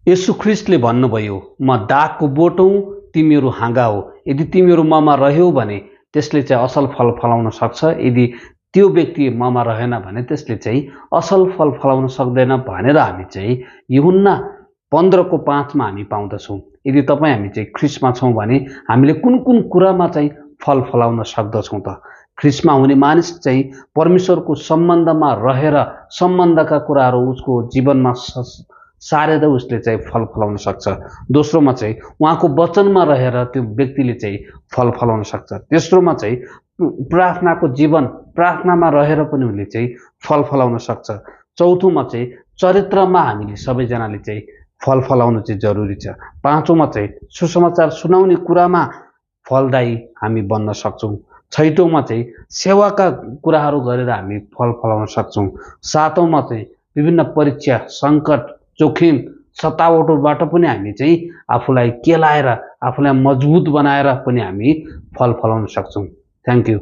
येशू ख्रिस्टले भन्नुभयो, म दागको बोट हुँ, तिमीहरू हाँगा हो। यदि तिमीहरू ममा रह्यौ भने त्यसले चाहिँ असल फल फलाउन सक्छ। यदि त्यो व्यक्ति ममा रहेन भने त्यसले चाहिँ असल फल फलाउन सक्दैन भनेर हामी चाहिँ यूहन्ना 15:5 हामी पाउँदछौँ। यदि हामी चाहिँ ख्रिस्टमा छौँ भने हामीले कुन कुन कुरामा चाहिँ फल फलाउन सक्दछौँ त? ख्रिस्टमा हुने मानिस चाहिँ परमेश्वरको सम्बन्धमा रहेर सम्बन्धका कुराहरू उसको जीवनमा सारेर उसले चाहिँ फल फलाउन सक्छ। दोस्रोमा चाहिँ उहाँको वचनमा रहेर त्यो व्यक्तिले चाहिँ फल फलाउन सक्छ। तेस्रोमा चाहिँ प्रार्थनाको जीवन, प्रार्थनामा रहेर पनि उसले चाहिँ फल फलाउन सक्छ। चौथोमा चाहिँ चरित्रमा हामीले सबैजनाले चाहिँ फल फलाउनु चाहिँ जरुरी छ। पाँचौँमा चाहिँ सुसमाचार सुनाउने कुरामा फलदायी हामी बन्न सक्छौँ। छैटौँमा चाहिँ सेवाका कुराहरू गरेर हामी फल फलाउन सक्छौँ। सातौँमा चाहिँ विभिन्न परीक्षा, सङ्कट, जोखिम, सतावटबाट पनि हामी चाहिँ आफूलाई केलाएर, आफूलाई मजबुत बनाएर पनि हामी फल फलाउन सक्छौँ। Thank you.